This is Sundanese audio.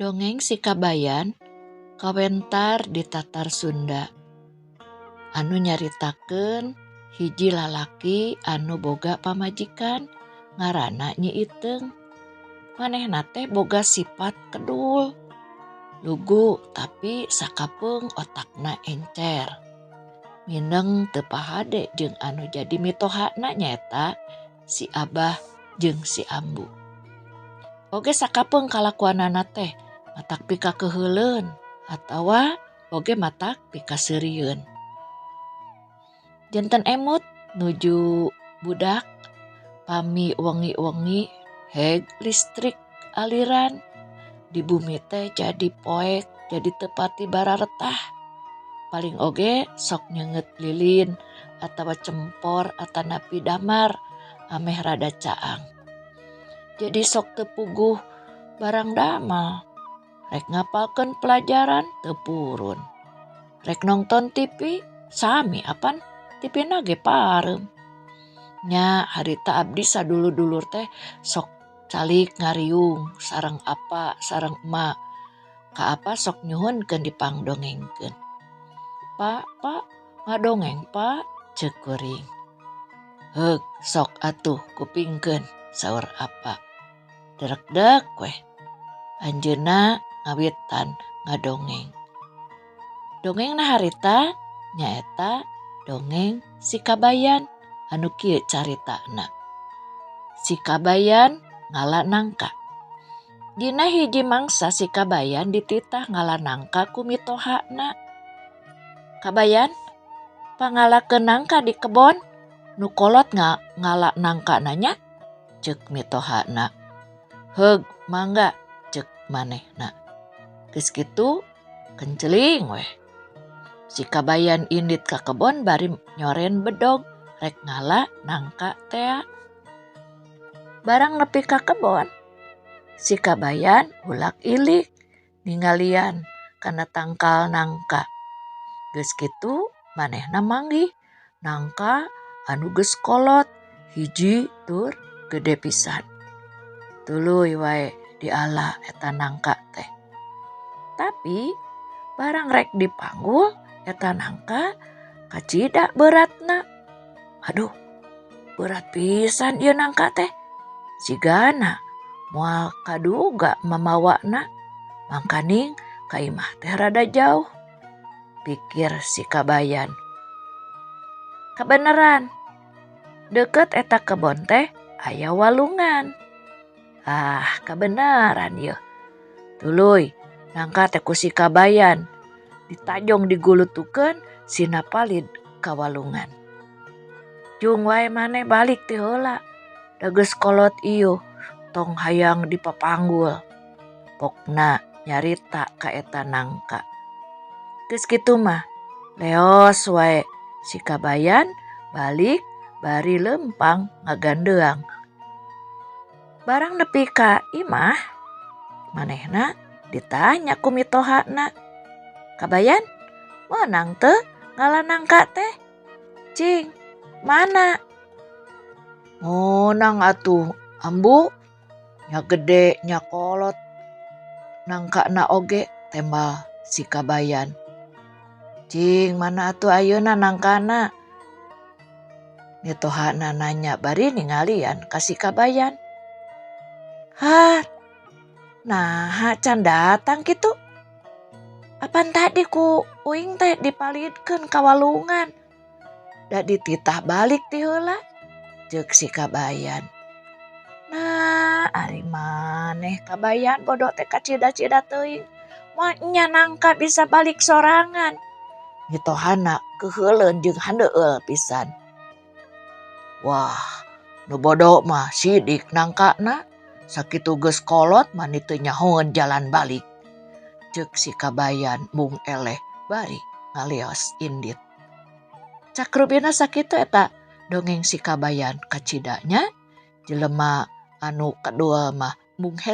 Dongeng Si Kabayan kawentar di Tatar Sunda anu nyaritakeun hiji lalaki anu boga pamajikan ngaranna Nyi Iteung. Manehna teh boga sifat kedul, lugu tapi sakapeung otakna encer. Mineng teu pahade jeung anu jadi mitohana nyaeta si Abah jeung si Ambu. Oge sakapeung kalakuanana teh matak pikakeuheuleun atawa oge matak pikaseurieun. Janten emut nuju budak pami wengi-wengi heg listrik aliran di bumi teh jadi poek jadi teu pati bararetah. Paling oge sok nyeungeut lilin atawa cempor atanapi damar ameh rada caang. Jadi sok teu puguh barang damel. Rek ngapalkeun pelajaran teu purun. Rek nongton TV sami apan TV na ge pareum. Nya harita abdi sadulur-dulur teh sok calik ngariung sareng apa sareng emak. Ka apa sok nyuhunkeun dipangdongengkeun. "Pa, pa, ngadongeng pa," ceuk kuring. "Heug sok atuh kupingkeun," saur apa. Derekdek weh. Anjeunna ngawitan ngadongeng. Dongengna harita nyaeta dongeng Si Kabayan anu kieu caritana. Si Kabayan ngala nangka. Dina hiji mangsa si Kabayan dititah ngala nangka ku mitohana. "Kabayan, pangalakeun nangka di kebon, nu kolot ngala nangkana nya," ceuk mitohana. "Heug mangga," ceuk manehna. Geus kitu kenceling weh. Si Kabayan indit ka kebon bari nyoren bedog rek ngala nangka tea. Barang nepi ka kebon, si Kabayan ulak ilik ningalian kana tangkal nangka. Geus kitu manehna manggih nangka anu geus kolot hiji tur gede pisan. Tuluy wae diala eta nangka teh. Tapi barang rek dipanggul eta nangka kacida beratna. "Aduh, berat pisan ieu nangka teh. Sigana moal kaduga mamawana, mangkaning ka imah teh rada jauh," pikir si Kabayan. Kabeneran, deukeut eta kebon teh aya walungan. "Ah, kabeneran yeuh." Tuluy nangka teh ku si Kabayan ditajong digulutukeun sina palid ka walungan. "Jung wae maneh balik ti heula, da geus kolot ieu tong hayang dipapanggul," pokna nyarita ka eta nangka. Geus kitu mah leos wae si Kabayan balik bari leumpang ngagandeang. Barang nepi ka imah, manehna ditanya ku mitohana, "Kabayan, meunang teu ngala nangka teh? Cing, mana?" "Meunang atuh Ambu, nya gede nya kolot nangkana oge," tembal si Kabayan. "Cing, mana atuh ayeuna nangkana?" mitohana nanya bari ningalian ka si Kabayan. "Hah, naha can datang kitu? Apan tadi ku uing teh dipalidkeun ka walungan, da dititah balik ti heula," ceuk si Kabayan. "Nah, ari maneh Kabayan bodo teh kacida-cida teuing, moal nya nangka bisa balik sorangan," mitohana keuheuleun jeung handeueul pisan. "Wah, nu bodo mah sidik nangkana, sakitu geus kolot mani teu nyahoeun jalan balik," ceuk si Kabayan mung eleh bari ngaleos indit. Cakrubina sakitu eta dongeng Si Kabayan, kacida nya jelema anu kedul mah mung hese.